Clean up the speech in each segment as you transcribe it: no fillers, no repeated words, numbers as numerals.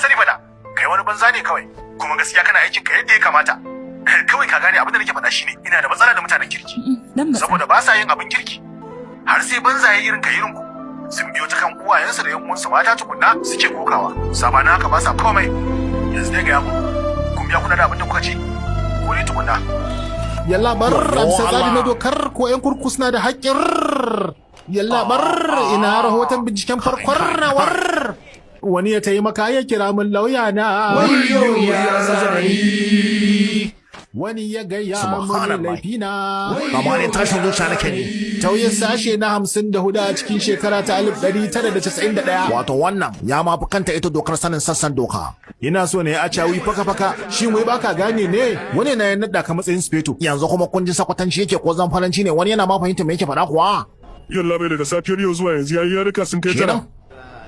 sani fada. Kai wani banza ne kawai. Kuma gaskiya kana aikin ka yadda ya kamata. Kawai ka gane abin da nake faɗa shine ina da matsala da mutanen kirki. Dan matsa. Saboda ba sa yin abin kirki. Har sai banzaye irin ka irin ku. Sun biyo ta kan uwayensu da yan uwansu mata tukunna suke kokawa. Sabanin haka ba sa komai. Yanzu dai ga yamu. Kun biya kuna da abin da kuka ci? Ko ne tukunna? Yalla bar Wayo a bisa tsari na Allah. dokar ko 'yan kurkuku suna da haƙƙin. Yalla bar, ina rahoton binciken farkon rawar. Wani ya taimaka ya kira min lauya na. Wani ya gaya min Subhanallah. laifina. Gama ne tashin zuciya nake ne. Tauye sashe na 54 a cikin shekara ta 1991. Wato wannan ya ma fi kanta ita dokar sanin sassan doka. Ina so ne a cawi faka-faka, shin wai baka gane ne? Wani na ya naɗa ka matsayin sufeto. Yanzu kuma kun ji sakwatanci yake ko zamfaranci ne, wani yana ma fahimta me yake faɗa kuwa? Yalla bai, daga safiyar yau zuwa yanzu yayi yaruka sun kai 9. Kenan?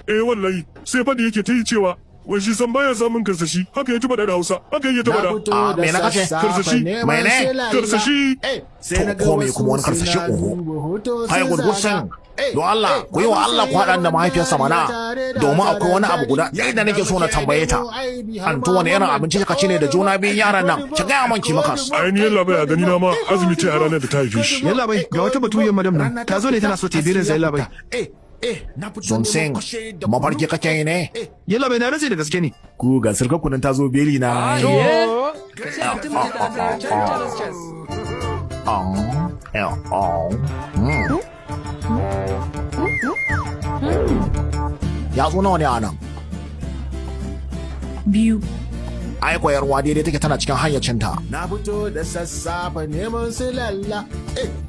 Eh wallahi, sai fadi yake ta yi cewa wai shi san baya samun karsashi, haka ya ta faɗa da Hausa, haka ya ta Na faɗa. fito Ah, da me na kace? sassafe Karsashi. neman Mene? silalla. Karsashi. Sai To, na ga ko me wasu kuma wani karsashi suna oho. duba hoto Hai sun gurgursan. zaga. Don Allah, ku yi wa Allah ku haɗa da mahaifiyarsa mana. Domin akwai wani abu guda yadda nake so na tambaye ta. Antu, wani irin abinci kika ci ne da juna biyun yaran nan? Ki gaya man ki makas. Ai ni yalla bai, a gani na ma azumi ce a ranar da ta haife shi. Yalla bai, ga wata baturiyar madam nan. Ta zo ne tana so ta yi belin sa, yalla bai. Sun mafarki kake yi ne? Yalla bai, na rantse da gaske ne. Ku ga sarkar kunan ta zo beli na. Ah, eh, oh. Yatsu nawa ne a nan? 2. Ai koyarwa daidai take, tana cikin hayyacinta. Na fito da sassafe neman silalla.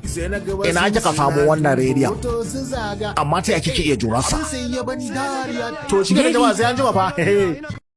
Sai na ga wasu Ina kika suna samu wannan duba rediyon? hoto sun zaga. Amma ta ya kike iya jurarsa? Abin sai ya ban dariya. To shi da jama'a, sai an jima fa.